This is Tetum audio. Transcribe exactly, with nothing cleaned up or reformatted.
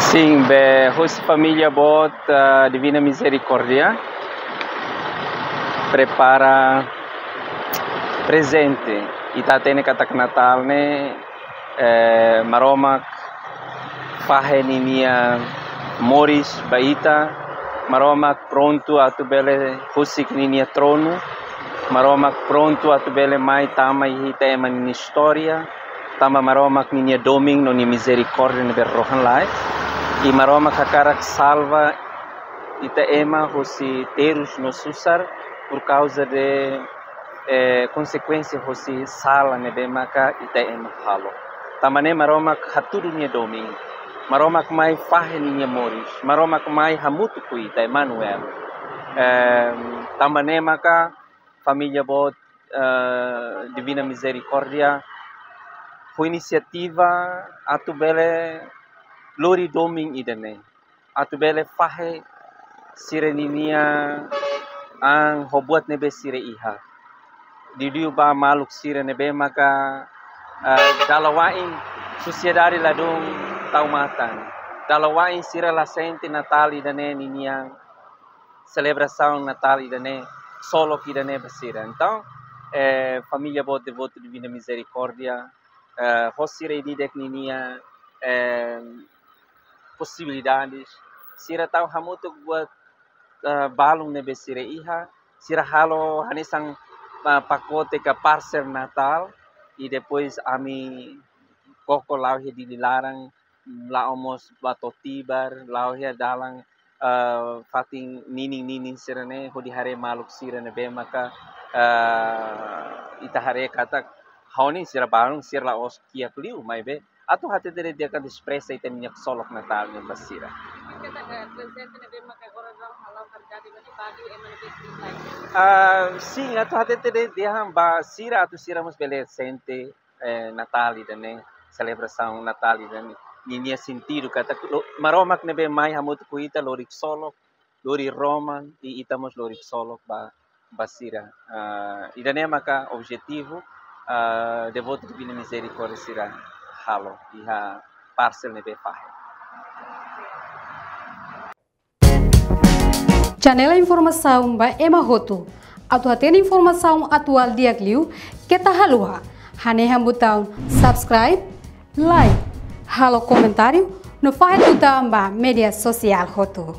Sin, be, husi família boot, ah, Divina Mizerikórdia prepara prezente. Ita hatene katak Natál ne'e, eh, Maromak fahe ninia moris ba ita, Maromak prontu atu bele husik ninia tronu, Maromak prontu atu bele mai tama iha ita ema ninia istória, tanba Maromak ninia domin no nia mizerikórdia ne'ebé rohan-laek. I Maromak hakarak salva ita ema husi terus no susar por kauza de, eh, konsekuénsia husi sala ne'ebé maka ita ema halo. Tanba ne'e Maromak hatudu nia domin. Maromak mai fahe ninia moris. Maromak mai hamutuk ho ita, Emanuel. Eh, tanba ne'e maka família boot, eh, Divina Mizerikórdia ho inisiativa atu bele lori domin ida-ne'e, atu bele fahe sira ninia an ho buat ne'ebé sira iha. Liuliu ba maluk sira ne'ebé maka, eh, dala wa'in sosiedade ladún tau matan. Dala wa'in sira la sente Natál ida-ne'e ninia selebrasaun Natál ida-ne'e, ksolok ida-ne'e ba sira. Entaun, eh, família boot devotu Divina Mizerikórdia, eh, ho sira ida-idak ninia, eh, posibilidades, sira tau hamutuk buat, eh, balun ne'ebé sira iha, sira halo hanesan, ah, pakote ka parsel Natál, i depois ami koko la'o iha Dili laran, la'o mós ba to'o Tibar, la'o iha dalan, eh, fatin ninin-ninin sira-ne'e, hodi haree maluk sira ne'ebé maka, eh, ita haree katak ha'u-nia sira balun, sira la'ós kiak liu, maibé atu hatete de'it katak espresa ita-nia ksolok Natál ne'e ba sira. Ita ka prezente ne'ebé maka agora ha'u halo katak bagi, bagi ema ne'ebé sira. Ah, sin, atu hatete de'it dehan ba sira atu sira mós bele sente, eh, Natál ida-ne'e, selebrasaun Natál ida-ne'e, ninia sentidu katak lo-, Maromak ne'ebé mai hamutuk ho ita lori ksolok, lori roman, i ita mós lori ksolok ba, ba sira. Ah, ida-ne'e maka objetivu, ah, devotu Divina Mizerikórdia sira halo iha parsel ne'ebé fahe. Janela informasaun ba ema hotu. Atu hatene informasaun atuál di'ak liu, keta haluha hanehan butaun subscribe, like, halo komentáriu, no fahe tutan ba média sosiál hotu.